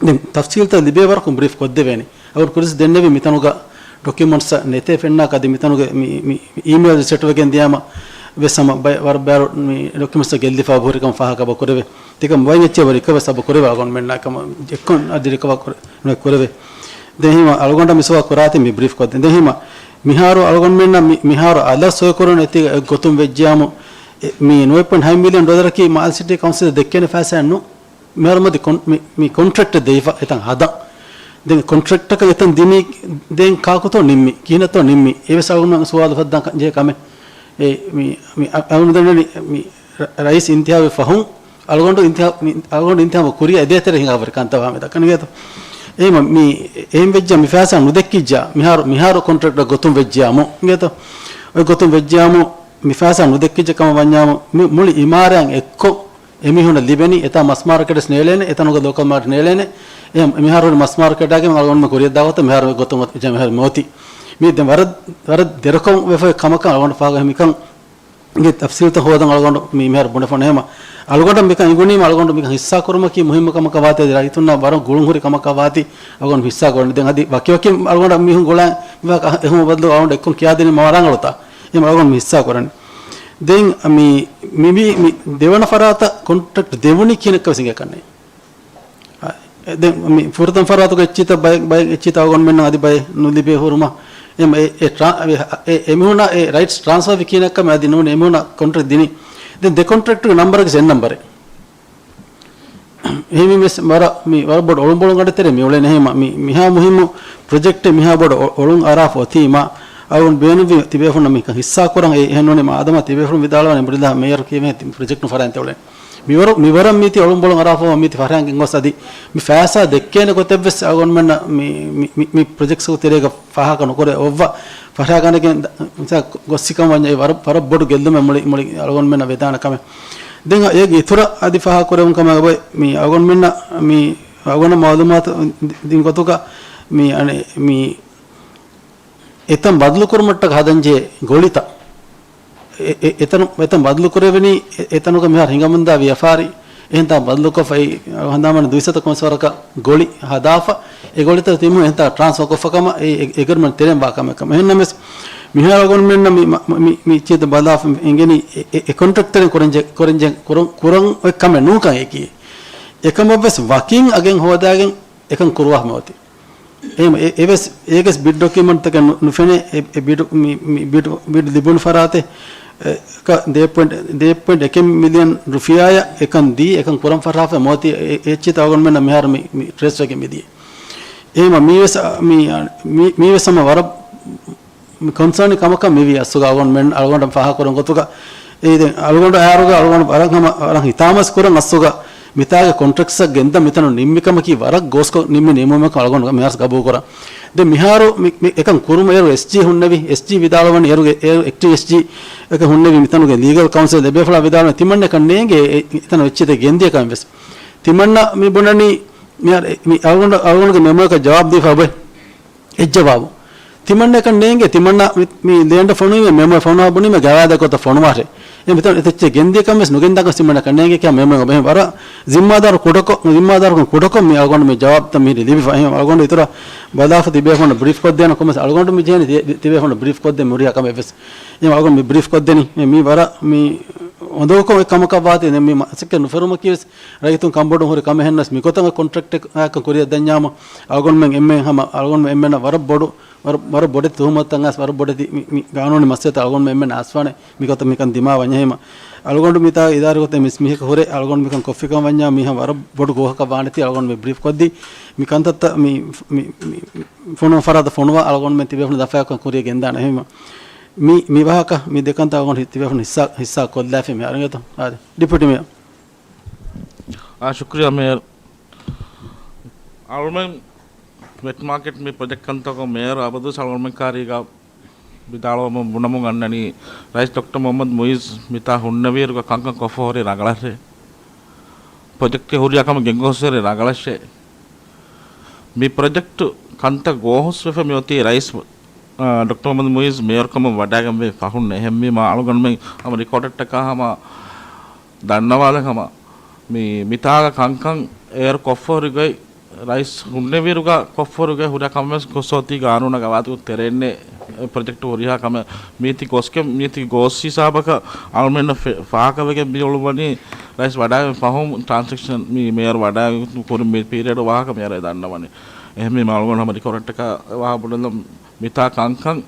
ދެން ތަފްސީލްތައް ލިބޭ ވަރަކުން ބްރީފް ކޮށްދެވޭނެ. އަޅުގަނޑު ކުރިސް ދެންނެވި މިތަނުގަ ޑޮކިއުމަންޓްސް ނެތޭ ފެންނާ ކަދި މިތަނުގެ މި، މި އީމެއިލް ސެޓްވެގެން ދިޔާމަ ވެސް ހަމަ ބައި، ވަރަށް ބައިވަރު މި ޑޮކިއުމަންޓްސް ގެއްލިފަ އަބަހުރިކަމަށް ފާހަގަ އަބަ ކުރެވޭ. ތިކަން ވައި އެޗް އެ ވަރަށް ރިކުއެސްޓް އަބަ ކުރެވޭ އަޅުގަނޑުމެންނާ ކަމަށް އެއްކޮން އަދި ރިކަވަރ ކުރެ، ނު ކުރެވޭ. ދެން ހީމަ އަޅުގަނޑަށް މި ސުވާލު ކުރާތީ މި ބްރީފް ކޮށްދޭ. ދެން ހީމަ މިހާރު އަޅުގަނޑުމެންނަށް މި، މިހާރު އަލަށް ސޮއިކުރަން އެތި އެއްގޮތުން ވެއްޖިޔާމު އެ، މި ނުވައެއް ޕޮއިންޓް ހަތް މިލިއަން ޑޮލަރަކީ މާލެ ސިޓީ ކައުންސިލަށް ދެއްކޭނެ ފައިސާއެއް ނޫން. މިހާރު މަތި ކޮން، މި، މި ކޮންޓްރެކްޓެއް ދެވިފަ އެތަން ހަދަން. ދެން ކޮންޓްރެކްޓަކަށް އެތަން ދިނީ ދެން ކާކުތޯ ނިންމީ؟ ކިހިނެއްތޯ ނިންމީ؟ އެވެސް އަޅުގަނޑު ސުވާލު ފައްދާ ކަ، ޖެހޭ ކަމެއް. އެ، މި، މި، އަ، އަޅުގަނޑު ދަންނަނީ މި ރަ، ރައީސް އިންތިހާބެއް ފަހުން އަޅުގަނޑު އިންތިހާ، މި، އަޅުގަނޑު އިންތިހާބު ކުރިއަށް އެދޭތެރޭ ހިނގާ ވަރި ކަންތައް ވާ މި ދައްކަނީ ގޭތޯ. އެހެން މި، އެހެން ވެއްޖާ މި ފައިސާ ނުދެއްކިއްޖާ މިހާރު، މިހާރު ކޮންޓްރެކްޓަށް ގޮތުން ވެއްޖިޔާމު ގޭތޯ. އޮތް ގޮތުން ވެއްޖިޔާމު މި ފައިސާ ނުދެއްކިއްޖެ ކަމަށް ވަންޏާމު މި މުޅި އިމާރާތް އެއްކޮށް އެމީހުންނަށް ލިބެނީ އެތާ މަސް މާރކެޓްސް ނޭޅޭނެ، އެތަނުގަ ލޯކަލް މާރކެޓް ނޭޅޭނެ. އެ މިހާރު ހުރި މަސް މާރކެޓާގެ އަޅުގަނޑުމެން ކުރިއަށްދާ ގޮތަށް މިހާރު ގޮތުން މިހާރު މި އޮތީ. މި ދެން ވަރަށް، ވަރަށް ދެރަކޮށް ވެފައި ކަމަކަށް އަޅުގަނޑު ފާގަ މިކަން ގެ ތަފްސީލްތައް ހޯދަން އަޅުގަނޑު މި މިހާރު ބުނެފަން. އެހެމަ އަޅުގަނޑަށް މިކަން އިނގުނީމަ އަޅުގަނޑު މިކަން ހިއްސާ ކުރުމަކީ މުހިއްމު ކަމަކަށް ވާތީ އަދި ރައްޔިތުންނާ ވަރަށް ގުޅުން ހުރި ކަމަކަށް ވާތީ އަޅުގަނޑު ހިއްސާ ކުރަނީ. ދެން އަދި ވަކިވަކި އަޅުގަނޑަށް މީހުން ގުޅާ މި ވާހަކަ އެހުމަ ބަދަލު އަޅުގަނޑު އެއްކޮން ކިޔާދިނީމަ ވަރަށް އަޅުތާ. އެހެމަ އަޅުގަނޑު މި ހިއްސާ ކުރަނީ. ދެން މި، މި، މި، މި ދެވަނަ ފަރާތަށް ކޮންޓްރެކްޓް ދެވުނީ ކިހިނެއްކަ ވެސް އިނގޭ ކަންނޭ. އާ، ދެން މި ފުރަތަމަ ފަރާތުގެ އެއްޗިތައް ބައެއް، ބައެއް އެއްޗިތައް އަޅުގަނޑުމެންނަށް އަދި ބައެއް ނުލިބޭ ހުރުމަށް އެ، އެ، އެ ޓްރާ، އެ، އެ، އެމީހުންނަށް އެ ރައިޓްސް ޓްރާންސްފާވި ކިހިނެއްކަމެއް އަދި ނޫނީ އެމީހުންނަށް ކޮންޓްރެކްޓް ދިނީ. ދެން ދެ ކޮންޓްރެކްޓްގެ ނަމްބަރަކީ އެއް ނަމްބަރެއް. އެހެންވީމަ ވެސް ވަރަށް މި، ވަރަށް ބޮޑު އޮޅުންބޮޅުން ގަނޑެއް ތެރޭ މި އުޅެނީ. އެހެމަ މި، މިހާ މުހިއްމު ޕްރޮޖެކްޓެއް މިހާ ބޮޑު އޮ، އޮޅުން އަރާފަ އޮތީމަ އަޅުގަނޑު ބޭނުންވީ ތިބޭފުޅުންނަށް މިކަން ހިއްސާ ކުރަން. އެ، އެހެން ނޫނީމަ އާދަމާ ތިބޭފުޅުން ވިދާޅުވާނެ އެބަ ނިދާ މޭޔަރު ކީއްވެ ތި ޕްރޮޖެކްޓުން ފަރާތް އުޅެނީ. މިވަރު، މިވަރަށް މީތި އޮޅުންބޮޅުން އަރާފަ މީތި ފަރާތް ގޮސް އަދި މި ފައިސާ ދެއްކޭނެ ގޮތެއް ވެސް އަޅުގަނޑުމެންނަށް މި، މި، މި، މި ޕްރޮޖެކްޓްސް ތެރޭގަ ފާހަގަ ނުކުރެ އޮއްވަ ފަރާތް ގަނެގެން ދ، މިސާ ގޮއްސިކަން ވަންޏާ އެ ވަރަށް، ވަރަށް ބޮޑު ގެއްލުމެއް މުޅި، މުޅި އަޅުގަނޑުމެންނަށް ވެދާނެ ކަމެއް. ދެން އޭގެ އިތުރަށް އަދި ފާހަގަ ކުރެވުން ކަމަށް އެބައޮތް މި އަޅުގަނޑުމެންނަށް މި އަޅުގަނޑު މައުލޫމާތު ދިން ގޮތުގަ މި އަނެއް މި އެތަން ބަދަލުކުރުމަށްޓަކަ ހަދަންޖެހޭ ގޮޅިތައް. އެ، އެ، އެތަނު، އެތަން ބަދަލުކުރެވެނީ، އެ، އެތަނުގަ މިހާރު ހިނގަމުންދާ ވިޔަފާރި، އެހެންތާ ބަދަލުކޮށްފައި، ހަނދާންވަނީ ދުއިސައްތަ ކޮންމެސް ވަރަކަށް ގޮޅި ހަދާފަ، އެ ގޮޅިތައް ތިމު އެހެންތާ ޓްރާންސްފާކޮށްފަ ކަމަށް އެ، އެ، އެގްރިމެންޓް ތެރެއިން ވާ ކަމެއް ކަމަށް. އެހެންނަމަވެސް، މިހާރު އަޅުގަނޑުމެންނަށް މި، މަ، މަ، މި، މި އެއްޗެއް ބަލާފަ އެނގެނީ އެ، އެ، އެ ކޮންޓްރެކްޓް ތެރެއިން ކުރަންޖެ، ކުރަންޖެ، ކުރަން، ކުރަން އޮތް ކަމެއް ނޫންކަން އެކީ. އެކަމަށްވެސް ވަކިން އަގެއް ހޯދާގެން އެކަން ކުރުވާފަ މި އޮތީ. އެހެން އެ، އެވެސް، އޭގެސް ބިޑް ޑޮކިއުމަންޓްތަކެއް ނު، ނުފެނޭ. އެ، އެ ބިޑު، މި، މި ބިޑު، ބިޑު ލިބުނު ފަރާތެއް، އެ، ކަ، ދޭ ޕޮއިންޓް، ދޭ ޕޮއިންޓް އެކެއް މިލިއަން ރުފިޔާއަށް އެކަން ދީ، އެކަން ކުރަން ފަށާފަ މި އޮތީ. އެ، އެ، އެއްޗިތައް އަޅުގަނޑުމެންނަށް މިހާރު މި، މި ޓްރޭސްވެގެން މިދިޔަ. އެހެމަ މީވެސް، މި، މި، މީވެސް ހަމަ ވަރަށް މި ކޮންސާނި ކަމަކަށް މިވީ އަސްލުގަ އަޅުގަނޑުމެން، އަޅުގަނޑަށް ފާހަގަކުރަން ގޮތުގަ. އެއީ ދެން އަޅުގަނޑު އައިރުގަ އަޅުގަނޑު ވަރަށް ހަމަ، ވަރަށް ހިތާމަސް ކުރަން އަސްލުގަ މިތާގެ ކޮންޓްރެކްޓްސް ގެންދަން މިތަނުން ނިންމި ކަމަކީ ވަރަށް ގޯސްކޮށް ނިންމި ނިންމުމެއް އަޅުގަނޑު މިހާރު ގަބޫލު ކުރަން. ދެން މިހާރު މި، މި އެކަން ކުރުމަށް އޭރު އެސްޖީ ހުންނެވި، އެސްޖީ ވިދާޅުވަނީ އޭރު، އޭރު އެކްޓިވް އެސްޖީ އެކަން ހުންނެވި މިތަނުގެ ލީގަލް ކައުންސިލް އެބޭފުޅާ ވިދާޅުވަނީ ތިމަންނަކަށް ނޭނގޭ އެ، އެތަނަށް އެއްޗެތެއް ގެންދިޔަ ކަމެއް ވެސް. ތިމަންނަ މި ބުނަނީ މި، މި އަޅުގަނޑު، އަޅުގަނޑުގެ މެމޯއަކަށް ޖަވާބު ދީފަ އޮތް. އެއްޖަވާބު. ތިމަންނައަކަށް ނޭނގޭ، ތިމަންނަ މި، މި ލޭންޑަށް ފޮނުވީމަ، މެމޯ ފޮނުވާ ބުނީމަ، ގަވާއިދާ ކޮށް ފޮނުވާށޭ. އެ މިތަން އެތައްޗެއް ގެންދިޔަ ކަމެއް ވެސް ނުގެންދާކަން ތިމަންނައަކަށް ނޭނގޭ ކިޔާ މެމޯ އެބަ އެހެން ވަރަށް ޒިންމާދާރު ކުޑަކޮށް، ޒިންމާދާރުކަން ކުޑަކޮށް މި އަޅުގަނޑު މި ޖަވާބުތައް މިހިރީ ލިބިފަ. އެހެން އަޅުގަނޑު އިތުރަށް ބަލާފަ ތިބޭފުޅުން ބްރީފް ކޮށްދޭނަ ކޮންމެސް އަޅުގަނޑު މި ޖެހެނީ ތި، ތިބޭފުޅުން ބްރީފް ކޮށްދޭ މި ހުރިހާ ކަމެއް ވެސް. އެހެން އަޅުގަނޑު މި ބްރީފް ކޮށްދެނީ. މި، މި ވަރަށް މި އޮނދޯކޮށް އެއް ކަމަކަށް ވާތީ ދެން މި މަ، މަސައްކަތް ނުފެރުމަކީ ވެސް ރައްޔިތުން ކަންބޮޑުން ހުރި ކަމެއް. އެހެންނަސް މިގޮތަށް ކޮންޓްރެކްޓެއް ކުރިއަށް ދަންޏާމަ އަޅުގަނޑުމެން އެންމެން ހަމަ އަޅުގަނޑުމެން އެންމެންނަށް ވަރަށް ބޮޑު، ވަރަށް، ވަރަށް ބޮޑެތި ތުހުމަތުތައް އައިސް ވަރަށް ބޮޑެތި މި، މި ގާނޫނީ މައްސަލަތައް އަޅުގަނޑުމެން އެންމެން އައިސްފާނެ. މިގޮތަށް މިކަން ދިމާވަންޏާ ހީމަ އަޅުގަނޑު މިތާ އިދާރީ ގޮތެއް މިސް މީހަކަށް ހުރެ އަޅުގަނޑު މިކަން ކޮށްފިކަން ވަންޏާ މީހަ ވަރަށް ބޮޑު ގޯހަކަށް ވާނެތީ އަޅުގަނޑު މި ބްރީފް ކޮށްދީ. މި ކަންތައްތައް މި، މި، މި، ފޮނުވާ ފަރާތަށް ފޮނުވާ އަޅުގަނޑުމެން ތިބޭފުޅުން ދަފާކޮށް ކުރިއަށް ގެންދާނެ. ހީމަ މި، މި ވާހަކަ މި ދެކަންތައް އަޅުގަނޑު ތިބޭފުޅުން ހިއްސާ، ހިއްސާ ކޮށްލާފި މި އަރިގަތު. އާދެ. ޑިޕިއުޓީ މޭޔަރ. އާ، ޝުކުރިއްޔާ މޭޔަރ. އަޅުމެން ވެޓް މާކެޓް މި ޕްރޮޖެކްޓް ކަންތަކަށް މޭޔަރ އަބަދުވެސް އަޅުމެން ކާރީގަ ވިދާޅުވަމުން ބުނަމުން އަންނަނީ، ރައީސް ޑޮކްޓަރ މުހައްމަދު މުއިއްޒު މިތާ ހުންނެވިއިރުގަ ކަންކަން ކޮށްފަ ހުރީ ރަނގަޅަށޭ. ޕްރޮޖެކްޓް ހުރިހާ ކަމަށް ގެންގޮސް ހުރީ ރަނގަޅަށޭ. މި ޕްރޮޖެކްޓް ކަންތައް ގޯހުސްވެފަ މިއޮތީ ރައީސް، އާ، ޑޮކްޓަރ މުހައްމަދު މުއިއްޒު މޭޔަރުކަމަށް ވަޑައިގެންވީ ފަހުން. އެހެންވީމަ އަޅުގަނޑުމެން ހަމަ ރިކޯޑަށްޓަކާ ހަމަ ދަންނަވާލެ ހަމަ މި، މިތާގަ ކަންކަން އޭރު ކޮށްފަ ހުރި ގޮތް ރައީސް ހުންނެވިއިރުގަ ކޮށްފަ ހުރި ގޮތް ހުރިހާ ކަމެއް ގޮސް އޮތީ ގާނޫނާ ގަވާއިދު ތެރެއިންނޭ. އެ ޕްރޮޖެކްޓް ހުރިހާ ކަމެއް މީތި ގޮސްގެން މީތި ގޯސް ހިސާބަކަށް އަޅުމެންނަށް ފެ-، ފާހަގަވެގެން މި އުޅުއްވަނީ ރައީސް ވަޑައިގެން ފަހުން ޓްރާންސެކްޝަން މި މޭޔަރު ވަޑައިގެން ކުރި މި ޕީރިއަޑު ވާހަކަ މިހާރު ދަންނަވަނީ. އެހެންވީމަ އަޅުގަނޑު ހަމަ ރިކޯޑަށްޓަކާ ވާހަކަ ބުނެލަން މިތާ ކަންކަން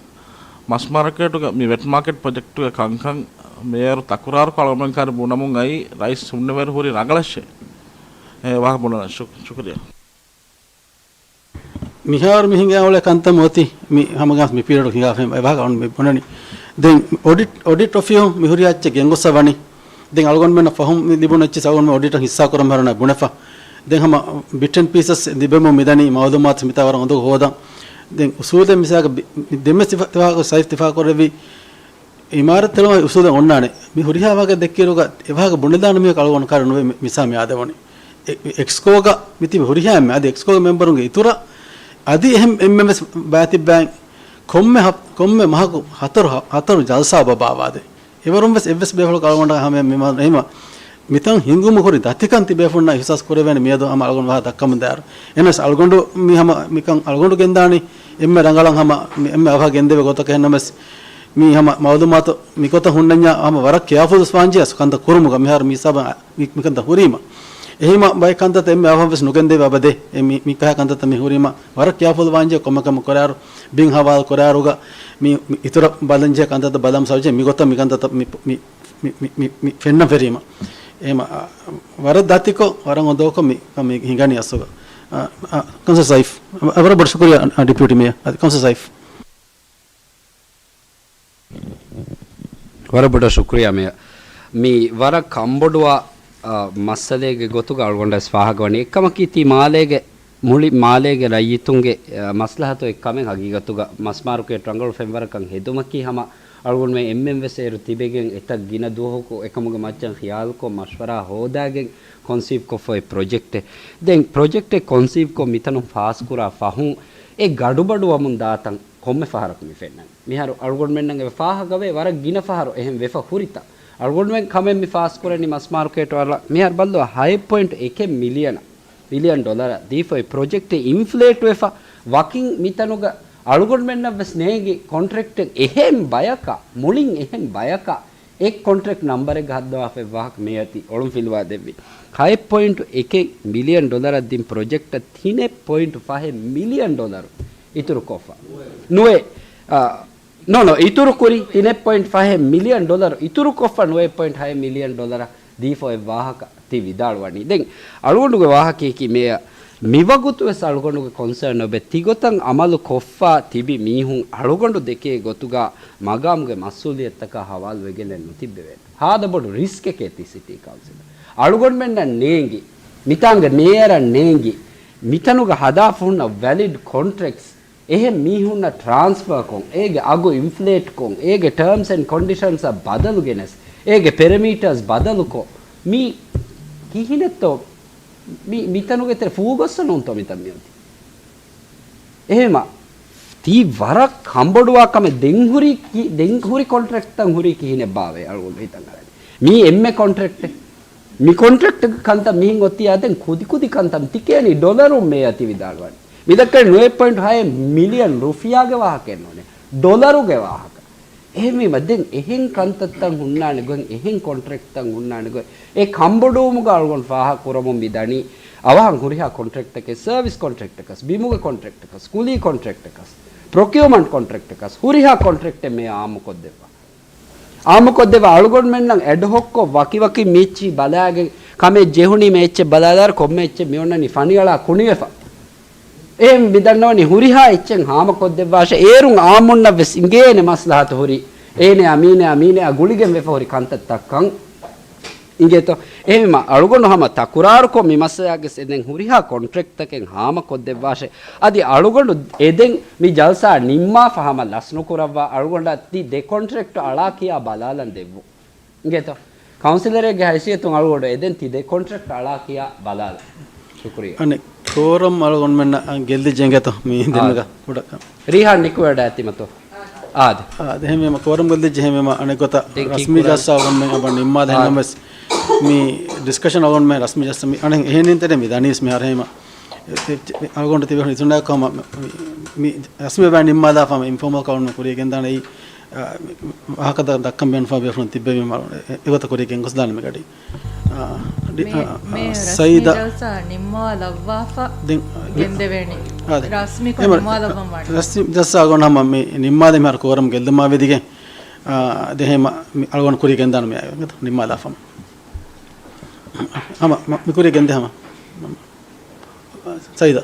މަސް މާރކެޓުގެ މި ވެޓް މާކެޓް ޕްރޮޖެކްޓުގެ ކަންކަން މޭޔަރު ތަކުރާރުކޮށް އަޅުގަނޑު ބުނަމުން އައީ ރައީސް ހުންނެވިއިރު ހުރީ ރަނގަޅަށޭ. އެ ވާހަކަ ބުނަން ޝު-، ޝުކުރިއްޔާ. މިހާރު މި ހިނގާ އުޅޭ ކަންތައް އޮތީ މި ހަމަ ގާސް މި ޕީރިއަޑު ހިނގާފަ އެ ވާހަކަ އަޅުގަނޑު މި ބުނަނީ. ދެން އޮޑިޓް، އޮޑިޓް އޮފިހު މި ހުރި އެއްޗެއް ގެންގޮސްފަ ވަނީ. ދެން އަޅުގަނޑުމެންނަށް ފަހުން މި ލިބުނު އެއްޗެއް އަޅުގަނޑުމެން އޮޑިޓަށް ހިއްސާ ކުރަން ހަރުނާ ބުނެފަ. ދެން ހަމަ ބިޓް އެންޑް ޕީސަސް ލިބެމުން މިދަނީ މައުލޫމާތު މިތާ ވަރަށް އުނދަގޫ ހޯދަން. ދެން އުސޫލެއް މިސާލަކަށް ބި-، މި ދެންމެ ސިފަ-، ތިފާ-، ސައިފް ތިފާ ކުރެއްވި އިމާރަތް ތެޅުމަށް އުސޫލެއް އޮންނާނެ. މި ހުރިހާ ވާހަކަ ދެއްކިއިރުގަ އެ ވާހަކަ ބުނެދާނެ މީހަކު އަޅުގަނޑު ކަރު ނުވޭ މި-، މިސާ މި އާދެވުނީ. އެ-، އެ-، އެކްސްކޯގަ މިތިބި ހުރިހާ އެންމެ، އަދި އެކްސްކޯގެ މެމްބަރުންގެ އިތުރަށް އަދި އެހެން އެންމެން ވެސް ބައިތިއްބައިން ކޮންމެ ހަ-، ކޮންމެ މަހަކު ހަތަރު ހަ-، ހަތަރު ޖަލްސާ ބަ-، ބާވާދޭ. އެވަރުން ވެސް އެއްވެސް ބޭފުޅަކު އަޅުގަނޑަށް ހަމަ މި މަ-، އެހިމަ މިތަން ހިނގުމު ހުރި ދަތިކަން ތިބޭފުންނަށް އިހްސާސް ކުރެވޭނެ މިއަދު ހަމަ އަޅުގަނޑު ވާހަކަ ދައްކަމުން ދާއިރު. އެހެނަސް އަޅުގަނޑު މި ހަމަ މިކަން އަޅުގަނޑު ގެންދާނީ އެންމެ ރަނގަޅަށް ހަމަ މި އެންމެ އަވަހަށް ގެންދެވޭ ގޮތަކަށް ހެންނަމަސް މި ހަމަ މައުލޫމާތު މިގޮތަށް ހުންނަންޏާ ހަމަ ވަރަށް ކެއާފުލް ވާންޖެ އަސް ކަންތައް ކުރުމުގަ މިހާރު މި ހިސާބަށް މި-، މިކަންތައް ހުރީމަ. އެހީމަ ބައެއް ކަންތައްތައް އެންމެ އަވަހަށް ވެސް ނުގެންދެވޭ އަބަދޭ. އެ މި-، މިކަހަ ކަންތައްތައް މި ހުރީމަ ވަރަށް ކެއާފުލް ވާންޖެ ކޮންމެ ކަމެއް ކުރާއިރު، ބިން ހަވާލު ކުރާއިރުގަ މި، މި އިތުރަށް ބަލަންޖެހޭ ކަންތައްތައް ބަލަމު ސަވްޖެ މިގޮތަށް މިކަންތައްތައް މި، މި، މި، މި، މި ފެންނަން ފެރީމަ. އެހެމަ، އާ، ވަރަށް ދަތިކޮށް، ވަރަށް އުނދަގޫކޮށް މި، މި ހިނގަނީ އަސްލުގަ. އާ، އާ، ކައުންސިލަރ ސައިފް. އާ، ވަރަށް ބޮޑަށް ޝުކުރިއްޔާ، އާ، ޑެޕިއުޓީ މޭޔަރ. އާ، ކައުންސިލަރ ސައިފް. ވަރަށް ބޮޑަށް ޝުކުރިއްޔާ މޭޔަރ. މި ވަރަށް ކަންބޮޑުވާ، އާ، މައްސަލައެއްގެ ގޮތުގަ އަޅުގަނޑަށް ވެސް ފާހަގަވަނީ. އެއްކަމަކީ ތީ މާލޭގެ، މުޅި މާލޭގެ ރައްޔިތުންގެ، އާ، މަސްލަހަތު އެއްކަމެއް ހަގީގަތުގަ މަސް މާރުކޭޓް ރަނގަޅު ފެންވަރަކަށް ހެދުމަކީ ހަމަ އަޅުގަނޑުމެން އެންމެން ވެސް އޭރު ތިބެގެން އެތައް ގިނަ ދުވަހަކު އެކަމުގެ މައްޗަށް ޚިޔާލުކޮށް މަޝްވަރާ ހޯދާގެން ކޮންސީވް ކޮށްފައި ޕްރޮޖެކްޓެއް. ދެން ޕްރޮޖެކްޓެއް ކޮންސީވް ކޮށް މިތަނުން ފާސްކުރާ ފަހުން އެ ގަޑުބަޑުވަމުން ދާތަން ކޮންމެ ފަހަރަކު މި ފެންނަނީ. މިހާރު އަޅުގަނޑުމެންނަށް އެ ފާހަގަވޭ ވަރަށް ގިނަ ފަހަރު އެހެން ވެފަ ހުރިތަ؟ އަޅުގަނޑުމެން ކަމެއް މި ފާސްކުރަނީ މަސް މާރުކޭޓު އަރާ މިހާރު ބައްލަވާ ހައެއް ޕޮއިންޓް އެކެއް މިލިއަނަށް، މިލިއަން ޑޮލަރަށް ދީފައި ޕްރޮޖެކްޓެއް އިންފްލޭޓް ވެފަ ވަކިން މިތަނުގަ އަޅުގަނޑުމެންނަށް ވެސް ނޭނގި ކޮންޓްރެކްޓެއް އެހެން ބަޔަކަށް، މުޅިން އެހެން ބަޔަކަށް އެއް ކޮންޓްރެކްޓް ނަމްބަރެއްގަ ހައްދަވާފައި ވާހަކަ މޭޔަރ ތި އޮޅުން ފިލުވާ ދެއްވި. ހައެއް ޕޮއިންޓް އެކެއް މިލިއަން ޑޮލަރަށް ދިން ޕްރޮޖެކްޓަށް ތިނެއް ޕޮއިންޓް ފަހެއް މިލިއަން ޑޮލަރު އިތުރުކޮށްފަ. ނުވޭ. އާ، ނޯ، ނޯ، އިތުރު ކުރި ތިނެއް ޕޮއިންޓް ފަހެއް މިލިއަން ޑޮލަރު އިތުރުކޮށްފަ ނުވޭ ޕޮއިންޓް ހައެއް މިލިއަން ޑޮލަރަށް ދީފަ އޮތް ވާހަކަ ތި ވިދާޅުވަނީ. ދެން އަޅުގަނޑުގެ ވާހަކަޔަކީ މޭޔަރ، މިވަގުތު ވެސް އަޅުގަނޑުގެ ކޮންސާން އޮބެ ތިގޮތަށް އަމަލު ކޮށްފަ ތިބި މީހުން އަޅުގަނޑު ދެކޭ ގޮތުގަ މަގާމުގެ މަސްއޫލިއްޔަތުތަކާ ހަވާލުވެގެން ނުތިއްބެވޭނެ. ހާދަ ބޮޑު ރިސްކެކޭ ތި ސިޓީ ކައުންސިލަށް. އަޅުގަނޑުމެންނަށް ނޭނގި، މިތާނގެ މޭޔަރަށް ނޭނގި، މިތަނުގަ ހަދާފަ ހުންނަ ވެލިޑް ކޮންޓްރެކްޓްސް އެހެން މީހުންނަށް ޓްރާންސްފާކޮށް، އޭގެ އަގު އިންފްލޭޓްކޮށް، އޭގެ ޓާމްސް އެންޑް ކޮންޑިޝަންސްއަށް ބަދަލު ގެނެސް، އޭގެ ޕެރަމީޓާސް ބަދަލުކޮށް، މީ ކިހިނެއްތޯ؟ މި، މިތަނުގެ ތެރެ ފޫގޮއްސަ ނޫންތޯ މިތަން މިއޮތީ؟ އެހެމަ، ތީ ވަރަށް ކަނބޮޑުވާ ކަމެއް. ދެން ހުރި ކި-، ދެން ހުރި ކޮންޓްރެކްޓްތައް ހުރީ ކިހިނެއް ބާވޭ އަޅުގަނޑު ހިތަށް އަރަނީ؟ މީ އެންމެ ކޮންޓްރެކްޓެއް. މި ކޮންޓްރެކްޓްގެ ކަންތައް މިހެން އޮތިއްޔާ ދެން ކުދިކުދި ކަންތައް ތިކޭނީ ޑޮލަރުން މޭޔަރ ތި ވިދާޅުވަނީ. މިދައްކަނީ ނުވައެއް ޕޮއިންޓް ހައެއް މިލިއަން ރުފިޔާގެ ވާހަކައެއް ނޫނޭ. ޑޮލަރުގެ ވާހަކަ. އެހެންވީމަ ދެން އެހެން ކަންތައްތައް ހުންނާނެ ގޮތް، އެހެން ކޮންޓްރެކްޓްތައް ހުންނާނެ ގޮތް، އެ ކަންބޮޑުވުމުގަ އަޅުގަނޑު ފާހަގަ ކުރަމުން މި ދަނީ އަވަހަށް ހުރިހާ ކޮންޓްރެކްޓްތަކެއް، ސަރވިސް ކޮންޓްރެކްޓްތަކަސް، ބިމުގެ ކޮންޓްރެކްޓްތަކަސް، ކުލީ ކޮންޓްރެކްޓްތަކަސް، ޕްރޮކިއުމަންޓް ކޮންޓްރެކްޓްތަކަސް، ހުރިހާ ކޮންޓްރެކްޓެއް މޭޔަރ އާއްމުކޮށްދެއްވާ. އާއްމުކޮށްދެއްވާ އަޅުގަނޑުމެންނަށް އެޑްހޮކްކޮށް ވަކިވަކި މިއެއްޗިހި ބަލާގެން ކަމެއް ޖެހުނީމަ އެއްޗެއް ބަލާލާރު ކޮންމެ އެއްޗެއް މިއޮންނަނީ ފަނިއަޅާ ކުނިވެފަ. އެހެން މިދަންނަވަނީ ހުރިހާ އެއްޗެއް ހާމަކޮށްދެއްވާށޭ، އޭރުން އާއްމުންނަށް ވެސް އިނގޭނެ މަސްލަހަތު ހުރީ އޭނެއާ މީނެއާ މީނެއާ ގުޅިގެން ވެފަ ހުރި ކަންތައްތައްކަން. އިނގޭތޯ؟ އެހެންވީމަ އަޅުގަނޑު ހަމަ ތަކުރާރުކޮށް މި މައްސަލައިގެސް އެދެން ހުރިހާ ކޮންޓްރެކްޓްތަކެއް ހާމަކޮށްދެއްވާށޭ. އަދި އަޅުގަނޑު އެދެން މި ޖަލްސާ ނިންމާފަ ހަމަ ލަސް ނުކުރައްވާ، އަޅުގަނޑަށް ތި ދެ ކޮންޓްރެކްޓް އަޅާ ކިޔާ ބަލާލަން ދެއްވުން. އިނގޭތޯ؟ ކައުންސިލަރެއްގެ ހައިސިއްޔަތުން އަޅުގަނޑު އެދެން ތި ދެ ކޮންޓްރެކްޓް އަޅާ ކިޔާ ބަލާލަން. ޝުކުރިއްޔާ. އަނެއް ކޯރަމް އަޅުގަނޑުމެންނަށް ގެއްލިއްޖެ އިނގޭތޯ މި ދެންނަގަ ކުޑަ. ރީހާން ނިކުމެވަޑައިގަތީމަތޯ؟ އާދެ. އާދެ، އެހެންވީމަ ކޯރަމް ގެއްލިއްޖެ، އެހެންވީމަ އަނެއްގޮތަށް ރަސްމީ ޖަލްސާ އަޅުގަނޑުމެން އަބަ ނިންމާލަ އާދެ. ހެންނަމަވެސް މި ޑިސްކަޝަން އަޅުގަނޑުމެން ރަސްމީ ޖަލްސާ މި އަނެއް އެހެން ތެރެ މި ދަނީސް މިހާރު ހެމަ އަޅުގަނޑު ތިބެ ހުން އިތުނާ ކަމަށް މި، މި ރަސްމީ ބައި ނިންމާލާފަ އިންފޯމަލް ކަމަށް ކުރިޔަށް ގެންދާނެ އެއީ، އާ، މި، ވާހަކަ ދަ-، ދައްކަން ބޭނުންފާ ބޭފުޅުން ތިއްބެވީމަ އެގޮތަށް ކުރިޔަށް ގެންގޮސްދާނެ މިގަޑި. އާ، ޑި-، މި، އާ، މި ރަސްމީ ސައީދާ. ޖަލްސާ ނިންމާލައްވާފަ ދެން، ގެންދެވޭނީ. އާދެ. ރަސްމީކޮށް އެމަ، ނިންމާލައްވަން ވާނެ. ރަސްމީ ޖަލްސާ އަޅުގަނޑު ހަމަ މި ނިންމާލެ މިހާރު ކޯރަމް ގެއްލުމާ ވެދިގެން، އާ، ދެހެމަ މި އަޅުގަނޑު ކުރިޔަށް ގެންދާނެ މި އާ، ނިންމާލާފަ. ހަމަ، މަ-، މި ކުރިޔަށް ގެންދެ ހަމަ. ސައީދާ.